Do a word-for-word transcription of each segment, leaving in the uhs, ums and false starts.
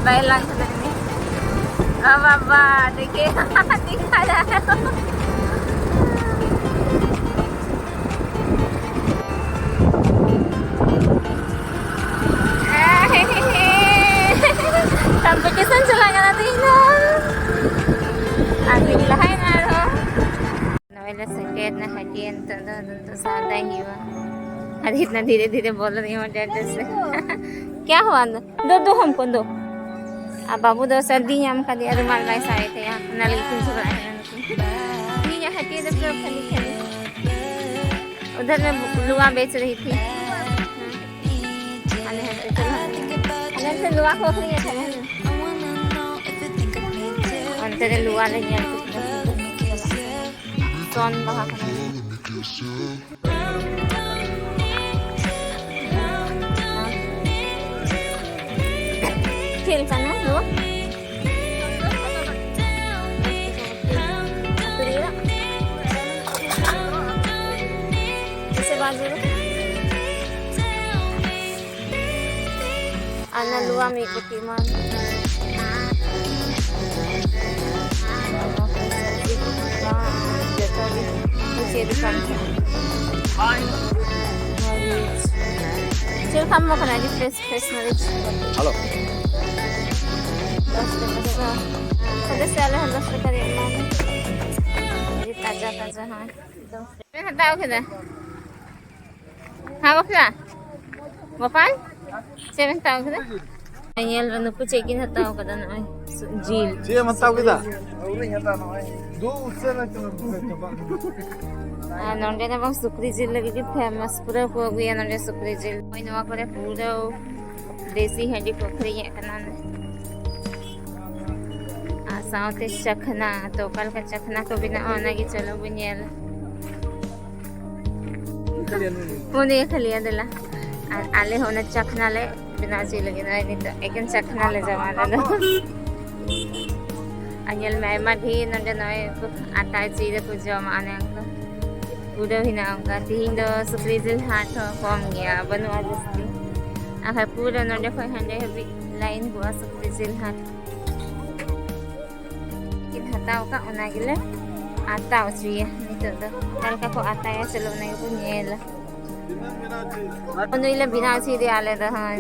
ᱵᱟᱭ ᱞᱟᱝ ᱠᱟᱱᱟ ᱩᱱᱤ᱾ ᱚ ᱵᱟᱵᱟ, ᱫᱮᱠᱷᱮ, ᱫᱮᱠᱷᱟ ᱡᱟ ᱨᱮ ᱦᱚ᱾ ᱠᱚᱢᱯᱤᱴᱤᱥᱚᱱ ᱪᱟᱞᱟᱜ ᱠᱟᱱᱟ ᱛᱮᱦᱮᱧ ᱫᱚ᱾ ᱟᱨ ᱢᱤᱫ ᱞᱟᱦᱟᱭᱮᱱᱟ ᱟᱨᱦᱚᱸ᱾ ᱱᱚᱜᱼᱚᱭ ᱞᱮ ᱥᱮᱴᱮᱨ ᱱᱟ ᱦᱟᱹᱴᱤᱭᱟᱹ᱾ ᱱᱤᱛᱚᱜ ᱫᱚ, ᱱᱤᱛᱚᱜ ᱥᱟᱣᱫᱟᱭ ᱦᱩᱭᱩᱜᱼᱟ᱾ ᱟᱨ ᱤᱛᱱᱟ ᱫᱷᱤᱨᱮ ᱫᱷᱤᱨᱮ ᱵᱚᱞ ᱨᱮ ᱦᱚᱸ ᱰᱮᱨ ᱰᱮᱨ ᱥᱮ᱾ ᱠᱭᱟ ᱦᱩᱣᱟ ᱟᱱᱫᱟ? ᱫᱚ, ᱫᱚ ᱦᱚᱢᱠᱚ ᱫᱚ᱾ ᱟᱨ ᱵᱟᱹᱵᱩ ᱫᱚ ᱥᱟᱹᱨᱫᱤ ᱧᱟᱢ ᱠᱟᱫᱮᱭᱟ, ᱨᱩᱢᱟᱞ ᱵᱟᱭ ᱥᱟᱵ ᱮᱫ ᱛᱟᱭᱟ, ᱚᱱᱟ ᱞᱟᱹᱜᱤᱫ ᱠᱤᱱ ᱡᱷᱚᱜᱽᱲᱟᱜ ᱠᱟᱱᱟ ᱱᱩᱠᱤᱱ᱾ ᱤᱧᱟᱹᱜ ᱦᱟᱹᱴᱤᱭᱟᱹ ᱫᱚ ᱯᱩᱨᱟᱹ ᱠᱷᱟᱹᱞᱤ ᱠᱷᱟᱹᱞᱤ᱾ ᱩᱫᱷᱟᱨ ᱢᱮ ᱞᱩᱣᱟ ᱵᱮᱪ ᱨᱮᱦᱤ ᱛᱷᱤ᱾ ᱦᱮᱸ᱾ ᱟᱞᱮ ᱦᱟᱱᱛᱮ ᱪᱟᱞᱟᱣ ᱞᱮᱱᱟ᱾ ᱟᱞᱮ ᱦᱟᱱᱛᱮ ᱞᱩᱣᱟ ᱠᱚ ᱟᱹᱠᱷᱨᱤᱧᱮᱫ ᱛᱟᱦᱮᱱᱟ᱾ ᱚᱱᱛᱮ ᱨᱮ ᱞᱩᱣᱟ ᱞᱮ ᱧᱮᱞ ᱠᱮᱫᱟ᱾ ᱥᱚᱱ ᱵᱟᱦᱟ ᱠᱟᱱᱟ᱾ ᱪᱮᱫ ᱞᱮᱠᱟᱱᱟ ᱱᱚᱣᱟ? ᱤᱥᱮ ᱵᱟᱫ ᱨᱮ ᱟᱨ ᱚᱱᱟ ᱞᱩᱣᱟ ᱢᱤᱫ ᱠᱟᱹᱴᱤᱡ ᱮᱢᱟᱱ᱾ ᱡᱚᱛᱚ ᱜᱮ ᱠᱩᱥᱤᱭᱟᱜ ᱫᱚᱠᱟᱱ ᱠᱟᱱᱟ᱾ ᱪᱮᱫ ᱞᱮᱠᱟ ᱮᱢᱚᱜ ᱠᱟᱱᱟ? ᱟᱹᱰᱤ fresh, fresh ᱢᱟᱹᱨᱤᱪ᱾ ᱦᱮᱞᱳ᱾ ᱫᱚᱥ ᱴᱟᱠᱟ ᱥᱚ᱾ ᱥᱟᱫᱮ ᱥᱮ ᱟᱞᱮ ᱦᱚᱸ ᱫᱚᱥ ᱴᱟᱠᱟ ᱨᱮᱭᱟᱜ ᱮᱢᱟ ᱞᱮ᱾ ᱟᱹᱰᱤ ᱛᱟᱡᱟ ᱛᱟᱡᱟ ᱦᱚᱸ᱾ ᱪᱮᱫ ᱵᱮᱱ ᱦᱟᱛᱟᱣ ᱠᱮᱫᱟ? ᱦᱮᱸ ᱵᱟᱯᱞᱟ? ᱜᱳᱯᱟᱞ? ᱪᱮᱫ ᱵᱮᱱ ᱦᱟᱛᱟᱣ ᱠᱮᱫᱟ? ᱧᱮᱞ ᱨᱮ ᱱᱩᱠᱩ ᱪᱮᱫ ᱠᱤᱱ ᱦᱟᱛᱟᱣ ᱠᱟᱫᱟ, ᱱᱚᱜᱼᱚᱭ ᱥᱩ-, ᱡᱤᱞ᱾ ᱪᱮᱫ ᱮᱢ ᱦᱟᱛᱟᱣ ᱠᱮᱫᱟ? ᱫᱩ ᱩᱥᱟᱹᱨᱟ ᱪᱟᱞᱟᱜ ᱢᱮ, ᱪᱟᱵᱟᱜ ᱢᱮ᱾ ᱟᱨ ᱱᱚᱸᱰᱮ ᱫᱚ ᱵᱟᱝ ᱥᱩᱠᱨᱤ ᱡᱤᱞ ᱞᱟᱹᱜᱤᱫ ᱜᱮ famous, ᱯᱩᱨᱟᱹ ᱠᱚ ᱟᱹᱜᱩᱭᱟ ᱱᱚᱸᱰᱮ ᱥᱩᱠᱨᱤ ᱡᱤᱞ᱾ ᱱᱚᱜᱼᱚᱭ ᱱᱚᱣᱟ ᱠᱚᱨᱮ ᱯᱩᱨᱟᱹ ᱫᱮᱥᱤ ᱦᱟᱺᱰᱤ ᱠᱚ ᱟᱹᱠᱷᱨᱤᱧᱮᱫ ᱠᱟᱱᱟ᱾ ᱟᱨ ᱥᱟᱶᱛᱮ ᱪᱟᱠᱷᱱᱟ, ᱛᱚ ᱚᱠᱟ ᱞᱮᱠᱟ ᱪᱟᱠᱷᱱᱟ ᱠᱚ ᱵᱮᱱᱟᱜᱼᱟ, ᱚᱱᱟᱜᱮ ᱪᱚᱞᱚ ᱵᱚᱱ ᱧᱮᱞᱟ᱾ ᱯᱩᱱᱭᱟᱹ ᱠᱷᱟᱹᱞᱤᱭᱟ ᱫᱮᱞᱟ᱾ ᱟᱨ ᱟᱞᱮ ᱦᱚᱸ ᱚᱱᱟ ᱪᱟᱠᱷᱱᱟ ᱞᱮ ᱵᱮᱱᱟᱣ ᱦᱚᱪᱚᱭ ᱞᱟᱹᱜᱤᱫ᱾ ᱱᱚᱜᱼᱚᱭ ᱱᱤᱛᱚᱜ ᱮᱠᱮᱱ ᱪᱟᱠᱷᱱᱟ ᱞᱮ ᱡᱚᱢᱟ ᱟᱞᱮ ᱫᱚ᱾ ᱟᱨ ᱧᱮᱞ ᱢᱮ, ᱟᱭᱢᱟ ᱰᱷᱮᱨ ᱱᱚᱸᱰᱮ ᱱᱚᱜᱼᱚᱭ ᱠᱚ ᱟᱴᱟ ᱪᱤᱨ ᱨᱮᱠᱚ ᱡᱚᱢᱟ, ᱚᱱᱮ ᱚᱱᱠᱟ ᱯᱩᱨᱟᱹ ᱦᱮᱱᱟᱜᱼᱟ ᱚᱱᱠᱟ᱾ ᱛᱤᱦᱤᱧ ᱫᱚ ᱥᱩᱠᱨᱤ ᱡᱤᱞ ᱦᱟᱴ ᱦᱚᱸ ᱠᱚᱢ ᱜᱮᱭᱟ, ᱵᱟᱹᱱᱩᱜᱼᱟ ᱡᱟᱹᱥᱛᱤ᱾ ᱟᱨ ᱯᱩᱨᱟᱹ ᱱᱚᱸᱰᱮ ᱠᱷᱚᱱ ᱦᱟᱸᱰᱮ ᱦᱟᱹᱵᱤᱡ ᱞᱟᱭᱤᱱ ᱠᱚᱜᱼᱟ ᱥᱩᱠᱨᱤ ᱡᱤᱞ ᱦᱟᱴ᱾ ᱠᱤᱱ ᱦᱟᱛᱟᱣ ᱟᱠᱟᱫ, ᱚᱱᱟ ᱜᱮᱞᱮ ᱟᱛᱟ ᱦᱚᱪᱚᱭᱟ ᱱᱤᱛᱚᱜ ᱫᱚ᱾ ᱚᱠᱟ ᱞᱮᱠᱟ ᱠᱚ ᱟᱛᱟᱭᱟ, ᱪᱚᱞᱚ ᱚᱱᱟ ᱜᱮᱵᱚᱱ ᱧᱮᱞᱟ᱾ ᱱᱩᱭ ᱞᱮ ᱵᱮᱱᱟᱣ ᱦᱚᱪᱚᱭᱮᱫᱮᱭᱟ ᱟᱞᱮ ᱫᱚ, ᱦᱳᱭ᱾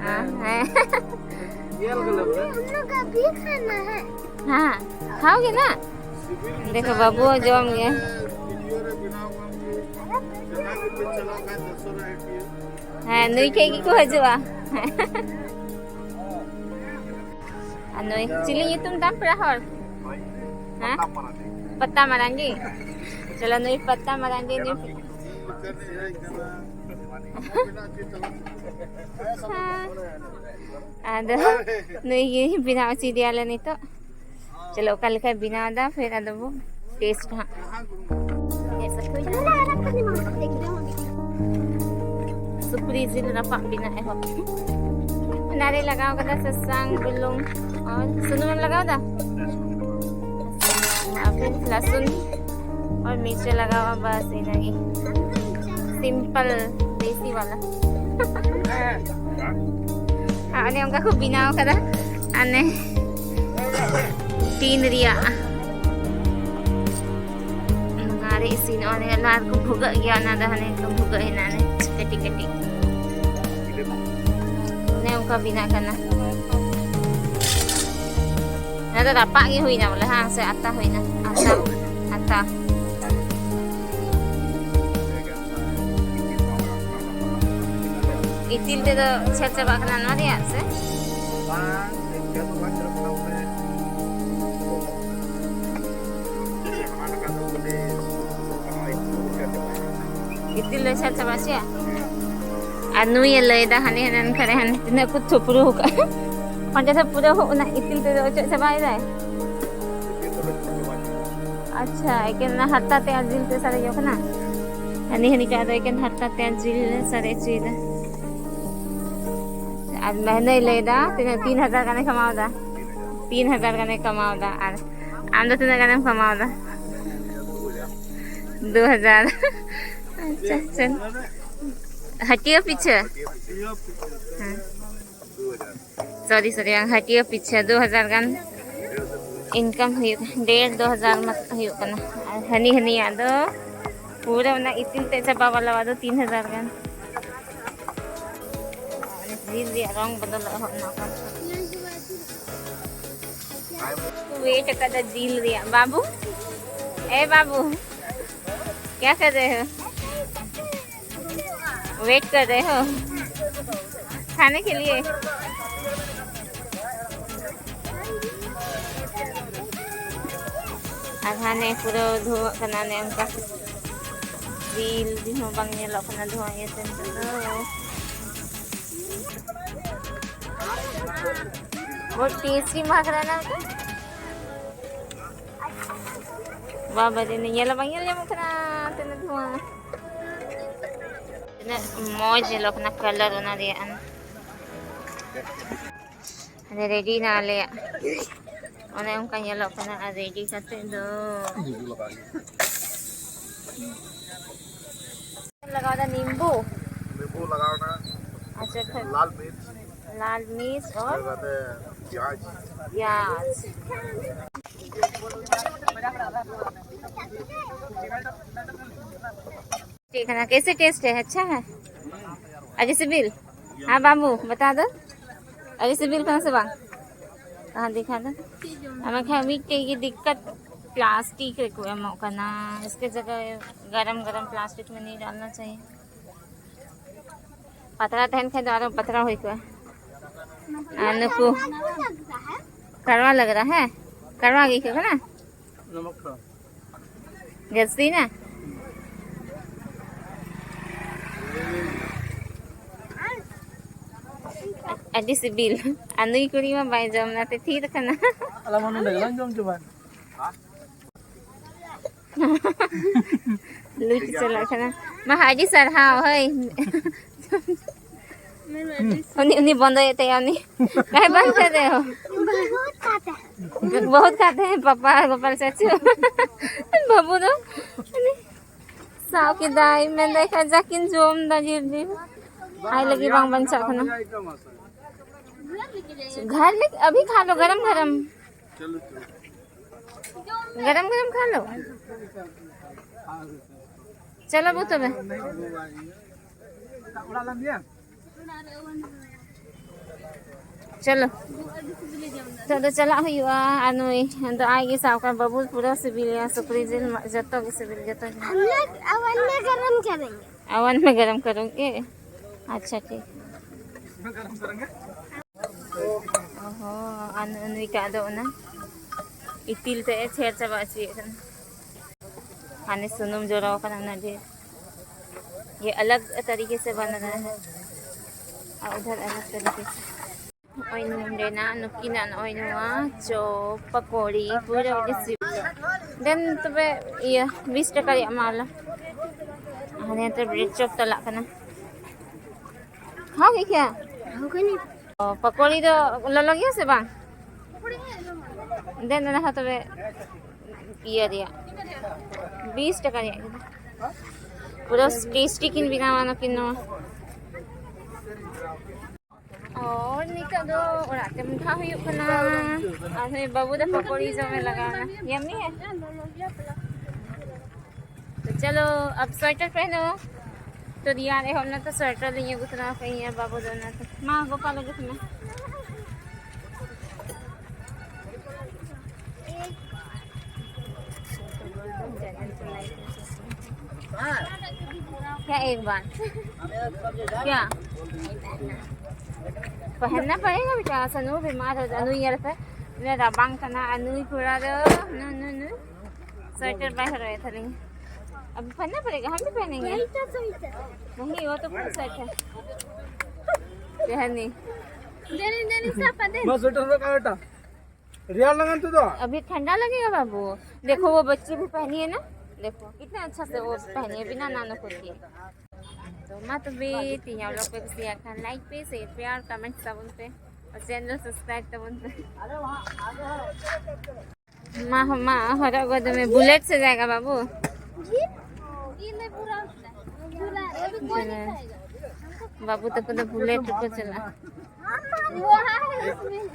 ᱦᱮᱸ, ᱦᱮᱸ᱾ ᱦᱮᱸ, ᱠᱷᱟᱣ ᱜᱮ ᱱᱟ᱾ ᱫᱮᱠᱷᱚ ᱵᱟᱹᱵᱩ ᱡᱚᱢ ᱜᱮ᱾ ᱦᱮᱸ, ᱱᱩᱭ ᱴᱷᱮᱡ ᱜᱮᱠᱚ ᱦᱤᱡᱩᱜᱼᱟ᱾ ᱟᱨ ᱱᱩᱭ ᱪᱤᱞᱤ ᱧᱩᱛᱩᱢ ᱛᱟᱢ ᱯᱮᱲᱟ ᱦᱚᱲ? ᱦᱮᱸ? ᱯᱟᱛᱟ ᱢᱟᱨᱟᱝᱜᱤ᱾ ᱪᱚᱞᱚ ᱱᱩᱭ ᱯᱟᱛᱟ ᱢᱟᱨᱟᱝᱜᱤ ᱱᱩᱭ᱾ ᱟᱫᱚ ᱱᱩᱭ ᱜᱮ ᱵᱮᱱᱟᱣ ᱦᱚᱪᱚᱭᱮᱫᱮᱭᱟᱞᱮ ᱱᱤᱛᱚᱜ᱾ ᱪᱚᱞᱚ ᱚᱠᱟ ᱞᱮᱠᱟᱭ ᱵᱮᱱᱟᱣ ᱮᱫᱟ, ᱯᱷᱤᱨ ᱟᱫᱚ ᱵᱚ ᱴᱮᱥᱴ ᱦᱟᱸᱜ᱾ ᱥᱩᱠᱨᱤ ᱡᱤᱞ ᱨᱟᱯᱟᱜ ᱵᱮᱱᱟᱣ ᱮᱦᱚᱵ᱾ ᱚᱱᱟᱨᱮ ᱞᱟᱜᱟᱣ ᱠᱟᱫᱟ ᱥᱟᱥᱟᱝ, ᱵᱩᱞᱩᱝ ᱟᱨ ᱥᱩᱱᱩᱢ ᱮᱢ ᱞᱟᱜᱟᱣ ᱫᱟ? ᱟᱨ ᱯᱷᱤᱨ ᱞᱟᱥᱩᱱ ᱟᱨ ᱢᱤᱨᱪ ᱞᱟᱜᱟᱣᱟ, ᱵᱟᱥ ᱤᱱᱟᱹᱜᱮ᱾ ᱥᱤᱢᱯᱚᱞ ᱫᱮᱥᱤ ᱣᱟᱞᱟ᱾ ᱟᱨ ᱚᱱᱮ ᱚᱱᱠᱟ ᱠᱚ ᱵᱮᱱᱟᱣ ᱠᱟᱫᱟ᱾ ᱟᱨ ᱚᱱᱮ ᱴᱤᱱ ᱨᱮᱭᱟᱜ ᱱᱚᱣᱟ ᱨᱮ ᱤᱥᱤᱱᱚᱜᱼᱟ᱾ ᱚᱱᱮ ᱱᱚᱣᱟ ᱨᱮᱠᱚ ᱵᱷᱩᱜᱟᱹᱜ ᱜᱮᱭᱟ, ᱚᱱᱟ ᱫᱚ ᱦᱟᱱᱮ ᱠᱚ ᱵᱷᱩᱜᱟᱹᱜ ᱦᱮᱱᱟᱜᱼᱟ, ᱚᱱᱮ ᱠᱟᱹᱴᱤᱡ ᱠᱟᱹᱴᱤᱡ᱾ ᱚᱱᱮ ᱚᱱᱠᱟ ᱵᱮᱱᱟᱜ ᱠᱟᱱᱟ᱾ ᱚᱱᱟ ᱫᱚ ᱨᱟᱯᱟᱜ ᱜᱮ ᱦᱩᱭᱱᱟ ᱵᱚᱞᱮ, ᱦᱟᱸ? ᱥᱮ ᱟᱛᱟ ᱦᱩᱭᱱᱟ? ᱟᱛᱟ, ᱟᱛᱟ᱾ ᱤᱛᱤᱞ ᱛᱮᱫᱚ ᱪᱷᱮᱫ ᱪᱟᱵᱟᱜ ᱠᱟᱱᱟ ᱱᱚᱣᱟ ᱨᱮᱭᱟᱜ, ᱥᱮ? ᱤᱛᱤᱞ ᱞᱮ ᱪᱷᱟᱲ ᱪᱟᱵᱟ ᱦᱚᱪᱚᱭᱟ᱾ ᱟᱨ ᱱᱩᱭᱮ ᱞᱟᱹᱭᱫᱟ ᱦᱟᱱᱮ ᱦᱟᱱᱮ ᱠᱷᱟᱱ ᱦᱟᱱᱮ ᱛᱤᱱᱟᱹᱜ ᱠᱚ ᱛᱷᱩᱯᱨᱩ ᱟᱠᱟᱫ᱾ ᱚᱸᱰᱮ ᱫᱚ ᱯᱩᱨᱟᱹ ᱚᱱᱟ ᱤᱛᱤᱞ ᱛᱮᱫᱚ ᱚᱪᱚᱜ ᱪᱟᱵᱟᱭᱮᱫᱟᱭ᱾ ᱟᱪᱪᱷᱟ, ᱮᱠᱮᱱ ᱚᱱᱟ ᱦᱟᱨᱛᱟ ᱛᱮ ᱟᱨ ᱡᱤᱞ ᱛᱮ ᱥᱟᱨᱮᱡᱚᱜ ᱠᱟᱱᱟ᱾ ᱦᱟᱹᱱᱤ ᱦᱟᱹᱱᱤ ᱠᱟᱜ ᱫᱚ ᱮᱠᱮᱱ ᱦᱟᱨᱛᱟ ᱛᱮ ᱟᱨ ᱡᱤᱞ ᱞᱮ ᱥᱟᱨᱮᱡ ᱦᱚᱪᱚᱭᱮᱫᱟ᱾ ᱟᱨ ᱢᱮᱦᱱᱟᱹᱭ ᱞᱟᱹᱭᱫᱟ ᱛᱤᱱᱟᱹᱜ ᱛᱤᱱ ᱦᱟᱡᱟᱨ ᱜᱟᱱᱮ ᱠᱟᱢᱟᱣ ᱮᱫᱟ᱾ ᱛᱤᱱ ᱦᱟᱡᱟᱨ ᱜᱟᱱᱮ ᱠᱟᱢᱟᱣ ᱮᱫᱟ᱾ ᱟᱨ ᱟᱢ ᱫᱚ ᱛᱤᱱᱟᱹᱜ ᱜᱟᱱᱮᱢ ᱠᱟᱢᱟᱣ ᱮᱫᱟ? ᱫᱩ ᱦᱟᱡᱟᱨ᱾ ᱟᱪᱪᱷᱟ, ᱟᱪᱪᱷᱟ᱾ ᱦᱟᱹᱴᱤᱭᱟᱹ ᱯᱤᱪᱷᱟᱹ? ᱦᱮᱸ᱾ ᱥᱚᱨᱤ, ᱥᱚᱨᱤ, ᱵᱟᱝ, ᱦᱟᱹᱴᱤᱭᱟᱹ ᱯᱤᱪᱷᱟᱹ ᱫᱩ ᱦᱟᱡᱟᱨ ᱜᱟᱱ ᱤᱱᱠᱟᱢ ᱦᱩᱭᱩᱜ, ᱰᱮᱲ ᱫᱩ ᱦᱟᱡᱟᱨ ᱢᱟ ᱦᱩᱭᱩᱜ ᱠᱟᱱᱟ᱾ ᱟᱨ ᱦᱟᱹᱱᱤ ᱦᱟᱹᱱᱤᱭᱟᱜ ᱫᱚ ᱯᱩᱨᱟᱹ ᱚᱱᱟ ᱤᱛᱤᱞ ᱛᱮ ᱪᱟᱵᱟ ᱵᱟᱞᱟᱣᱟᱜ ᱫᱚ ᱛᱤᱱ ᱦᱟᱡᱟᱨ ᱜᱟᱱ᱾ ᱡᱤᱞ ᱨᱮᱭᱟᱜ ᱨᱚᱝ ᱵᱚᱫᱚᱞᱚᱜ ᱮᱦᱚᱵ ᱮᱱᱟ ᱚᱠᱟ᱾ ᱣᱮᱴ ᱟᱠᱟᱫᱟ ᱡᱤᱞ ᱨᱮᱭᱟᱜ᱾ ᱵᱟᱵᱩ, ᱮ ᱵᱟᱵᱩ, ᱠᱭᱟ ᱠᱟᱨ ᱨᱮ ᱦᱳ? वेट कर रहे हो खाने के लिए? ᱟᱨ ᱦᱟᱱᱮ ᱯᱩᱨᱟᱹ ᱫᱷᱩᱣᱟᱹᱜ ᱠᱟᱱᱟ, ᱚᱱᱮ ᱚᱱᱠᱟ ᱡᱤᱞ ᱦᱚᱸ ᱵᱟᱝ ᱧᱮᱞᱚᱜ ᱠᱟᱱᱟ, ᱫᱷᱩᱣᱟᱹ ᱤᱭᱟᱹᱛᱮ ᱱᱤᱛᱚᱜ ᱫᱚ᱾ बहुत टेस्टी महक रहा ना। ᱵᱟᱵᱟ ᱨᱮ, ᱧᱮᱞ ᱦᱚᱸ ᱵᱟᱝ ᱧᱮᱞ ᱧᱟᱢᱚᱜ ᱠᱟᱱᱟ, ᱛᱤᱱᱟᱹᱜ ᱫᱷᱩᱣᱟᱹ᱾ ᱛᱤᱱᱟᱹᱜ ᱢᱚᱡᱽ ᱧᱮᱞᱚᱜ ᱠᱟᱱᱟ ᱠᱟᱞᱟᱨ ᱚᱱᱟ ᱨᱮᱭᱟᱜ᱾ ᱦᱟᱱᱮ ᱨᱮᱰᱤ ᱱᱟ ᱟᱞᱮᱭᱟᱜ᱾ ᱚᱱᱮ ᱚᱱᱠᱟ ᱧᱮᱞᱚᱜ ᱠᱟᱱᱟ᱾ ᱟᱨ ᱨᱮᱰᱤ ᱠᱟᱛᱮ ᱫᱚ ᱞᱟᱜᱟᱣ ᱫᱟ ᱱᱤᱢᱵᱩ᱾ ᱱᱤᱢᱵᱩ ᱞᱟᱜᱟᱣ ᱱᱟ᱾ ᱟᱪᱪᱷᱟ, ᱯᱷᱤᱨ ᱞᱟᱞ ᱢᱤᱨᱪ᱾ ᱞᱟᱞ ᱢᱤᱨᱪ ᱚᱨ ᱯᱷᱤᱨ ᱵᱟᱫᱮ ᱯᱮᱸᱭᱟᱡᱽ᱾ ᱯᱮᱸᱭᱟᱡᱽ᱾ ᱪᱮᱫ ᱠᱟᱱᱟ? कैसे टेस्ट है? अच्छा है? ᱟᱹᱰᱤ ᱥᱤᱵᱤᱞ? ᱦᱮᱸ ᱵᱟᱹᱵᱩ, ᱵᱟᱛᱟ ᱫᱚ᱾ ᱟᱹᱰᱤ ᱥᱤᱵᱤᱞ ᱠᱟᱱᱟ ᱥᱮ ᱵᱟᱝ? ᱦᱮᱸ, ᱫᱮᱠᱷᱟ ᱫᱚ᱾ ᱟᱨ ᱢᱮᱱᱠᱷᱟᱱ ᱢᱤᱫᱴᱮᱡ ᱜᱮ ᱫᱤᱠᱠᱟᱛ, ᱯᱞᱟᱥᱴᱤᱠ ᱨᱮᱠᱚ ᱮᱢᱚᱜ ᱠᱟᱱᱟ᱾ इसके जगह गरम गरम प्लास्टिक में नहीं डालना चाहिए। ᱯᱟᱛᱲᱟ ᱛᱟᱦᱮᱱ ᱠᱷᱟᱱ ᱫᱚ ᱟᱨᱚ ᱯᱟᱛᱲᱟ ᱦᱩᱭ ᱠᱚᱜᱼᱟ᱾ ᱟᱨ ᱱᱩᱠᱩ ᱠᱟᱲᱣᱟ ᱞᱟᱜᱽ ᱨᱟᱦᱟ ᱦᱮᱸ, ᱠᱟᱲᱣᱟ ᱜᱮ ᱟᱹᱭᱠᱟᱹᱜ ᱠᱟᱱᱟ᱾ ᱡᱟᱹᱥᱛᱤᱭᱮᱱᱟ? ᱟᱹᱰᱤ ᱥᱤᱵᱤᱞ᱾ ᱟᱨ ᱱᱩᱭ ᱠᱩᱲᱤ ᱢᱟ ᱵᱟᱭ ᱡᱚᱢ, ᱚᱱᱟᱛᱮ ᱛᱷᱤᱨ ᱟᱠᱟᱱᱟ᱾ ᱟᱞᱟᱝ ᱢᱟ ᱱᱚᱰᱮ ᱜᱮᱞᱟᱝ ᱡᱚᱢ ᱪᱟᱵᱟᱭ᱾ ᱞᱩᱪ ᱪᱟᱞᱟᱜ ᱠᱟᱱᱟ᱾ ᱢᱟ ᱟᱹᱰᱤ ᱥᱟᱨᱦᱟᱣ, ᱦᱳᱭ᱾ ᱩᱱᱤ, ᱩᱱᱤ ᱵᱚᱱᱫᱚᱭᱮᱫ ᱛᱟᱭᱟ, ᱩᱱᱤ᱾ ᱠᱟᱦᱮ ᱵᱚᱱᱫ ᱠᱟᱨ ᱨᱮ ᱦᱳ? बहुत खाते हैं। बहुत खाते हैं पापा, गोपाल चाचू। ᱵᱟᱹᱵᱩ ᱫᱚ ᱩᱱᱤ ᱥᱟᱵ ᱠᱮᱫᱟᱭ, ᱢᱮᱱᱫᱟᱭ ᱠᱷᱟᱡᱟ ᱠᱤᱱ ᱡᱚᱢ ᱫᱟ ᱡᱤᱞ ᱡᱤᱞ᱾ ᱟᱭ ᱞᱟᱹᱜᱤᱫ ᱵᱟᱝ ᱵᱟᱧᱪᱟᱜ ᱠᱟᱱᱟ᱾ ᱜᱷᱟᱨᱞᱤᱠ ᱟᱵᱷᱤ ᱠᱷᱟ ᱞᱳ, ᱜᱚᱨᱚᱢ ᱜᱚᱨᱚᱢ᱾ ᱜᱚᱨᱚᱢ ᱜᱚᱨᱚᱢ ᱠᱷᱟ ᱞᱳ᱾ ᱪᱚᱞᱚ ᱵᱚ ᱛᱚᱵᱮ᱾ ᱪᱚᱞᱚ᱾ ᱱᱤᱛᱚᱜ ᱫᱚ ᱪᱟᱞᱟᱜ ᱦᱩᱭᱩᱜᱼᱟ᱾ ᱟᱨ ᱱᱩᱭ ᱫᱚ ᱟᱡ ᱜᱮ ᱥᱟᱵ ᱠᱟᱜ ᱵᱟᱹᱵᱩ ᱯᱩᱨᱟᱹ ᱥᱤᱵᱤᱞᱮᱭᱟ ᱥᱩᱠᱨᱤ ᱡᱤᱞ ᱢᱟ, ᱡᱚᱛᱚ ᱜᱮ ᱥᱤᱵᱤᱞ, ᱡᱚᱛᱚ ᱜᱮ᱾ अवन में गरम करेंगे। अवन में गरम करोगे? अच्छा, ठीक। ᱚ ᱦᱚᱸ, ᱟᱨ ᱱᱩᱭ ᱴᱟᱜ ᱫᱚ ᱚᱱᱟ ᱤᱛᱤᱞ ᱛᱮ ᱮ ᱪᱷᱮᱨ ᱪᱟᱵᱟ ᱦᱚᱪᱚᱭᱮᱫ ᱠᱟᱱᱟ᱾ ᱦᱟᱱᱮ ᱥᱩᱱᱩᱢ ᱡᱚᱨᱚ ᱟᱠᱟᱱᱟ ᱚᱱᱟ ᱰᱷᱮᱨ᱾ ये अलग तरीके से बन रहा है और उधर अलग तरीके से। ᱱᱚᱜᱼᱚᱭ ᱱᱚᱰᱮᱱᱟᱜ ᱱᱩᱠᱤᱱᱟᱜ ᱱᱚᱜᱼᱚᱭ ᱱᱚᱣᱟ ᱪᱚᱯ, ᱯᱟᱠᱚᱲᱤ, ᱯᱩᱨᱟᱹ ᱜᱮ ᱥᱤᱵᱤᱞᱟ᱾ ᱫᱮᱱ ᱛᱚᱵᱮ ᱤᱭᱟᱹ ᱵᱤᱥ ᱴᱟᱠᱟ ᱨᱮᱭᱟᱜ ᱮᱢᱟᱣᱟᱞᱮ᱾ ᱦᱟᱱᱮ ᱦᱟᱱᱛᱮ ᱵᱨᱮᱰ ᱪᱚᱯ ᱪᱟᱞᱟᱜ ᱠᱟᱱᱟ᱾ ᱦᱚᱸ ᱜᱮ ᱠᱷᱮᱭᱟ? ᱚ, ᱯᱟᱠᱚᱲᱤ ᱫᱚ ᱞᱚᱞᱚ ᱜᱮᱭᱟ ᱥᱮ ᱵᱟᱝ? ᱫᱮᱱ ᱚᱱᱟ ᱦᱚᱸ ᱛᱚᱵᱮ ᱤᱭᱟᱹ ᱨᱮᱭᱟᱜ ᱵᱤᱥ ᱴᱟᱠᱟ ᱨᱮᱭᱟᱜ ᱠᱟᱱᱟ᱾ ᱯᱩᱨᱟᱹ ᱴᱮᱥᱴᱤ ᱠᱤᱱ ᱵᱮᱱᱟᱣᱟ ᱱᱩᱠᱤᱱ ᱱᱚᱣᱟ᱾ ᱚ, ᱱᱤᱛᱚᱜ ᱫᱚ ᱚᱲᱟᱜ ᱛᱮ ᱢᱚᱦᱰᱟ ᱦᱩᱭᱩᱜ ᱠᱟᱱᱟ᱾ ᱟᱨ ᱱᱩᱭ ᱵᱟᱹᱵᱩ ᱫᱚ ᱯᱚᱠᱚᱲᱤ ᱡᱚᱢᱮ ᱞᱟᱜᱟᱣ ᱮᱱᱟ᱾ ᱭᱟᱢᱤ ᱦᱮ? ᱛᱚ ᱪᱚᱞᱚ, ᱟᱵ ᱥᱣᱮᱴᱟᱨ ᱯᱮᱦᱱᱚ᱾ ᱛᱚ ᱨᱮᱭᱟᱲ ᱮᱦᱚᱵ ᱱᱟ, ᱛᱚ ᱥᱣᱮᱴᱟᱨ ᱞᱤᱧ ᱟᱹᱜᱩ ᱛᱚᱨᱟ ᱟᱠᱟᱫ ᱤᱧ ᱟᱨ ᱵᱟᱹᱵᱩ ᱫᱚ ᱚᱱᱟᱛᱮ᱾ ᱢᱟ, ᱜᱚᱯᱟ ᱞᱟᱹᱜᱤᱫ ᱢᱮ᱾ क्या एक बार? क्या? पहनना पड़ेगा बेटा, सनू बीमार हो जा, नू ईयर पे। मेरा बांग करना, नू पूरा दो, नू, नू, नू। स्वेटर बाय हो रहे थे। अब पहनना पड़ेगा, हम भी पहनेंगे। नहीं, वो तो फुल सेट है। पहन नहीं। देने, देने, साफा दे। बस स्वेटर में काटा। रियल लगन तू तो। अभी ठंडा लगेगा बाबू। देखो वो बच्ची भी पहनी है ना, देखो कितने अच्छा से वो पहनी है बिना नानो को किए। तो मा तो बे तीन लोग पे कुछ यार खान लाइक पे शेयर पे और कमेंट सब उन पे और चैनल सब्सक्राइब तब उन पे। मा, मा, हरा गोद में बुलेट से जाएगा बाबू। ये ले पूरा, पूरा, ये भी कोई नहीं खाएगा। बाबू तक तो बुलेट को चला।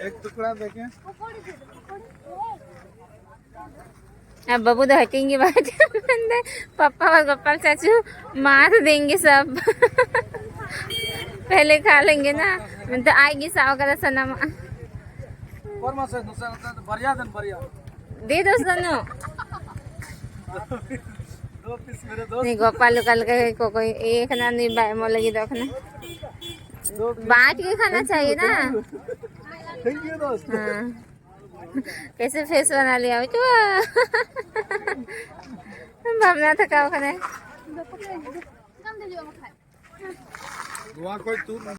एक टुकड़ा देखे। अब बाबू तो हटेंगे बाहर। पापा और गोपाल चाचू मार देंगे सब। पहले खा लेंगे ना। मैं तो आएगी साव का सना। ऊपर में से दूसरा होता है तो बढ़िया दिन बढ़िया। दे दो सनु। दो पीस मेरे दोस्त। नहीं गोपाल उकाल के को कोई एक ना नहीं बाय मोले की दो ना। दो पीस। बांट के खाना चाहिए ना। थैंक यू दोस्त। हाँ। कैसे फेस बना लिया बेटू? भावना थका खाने। वहाँ कोई तू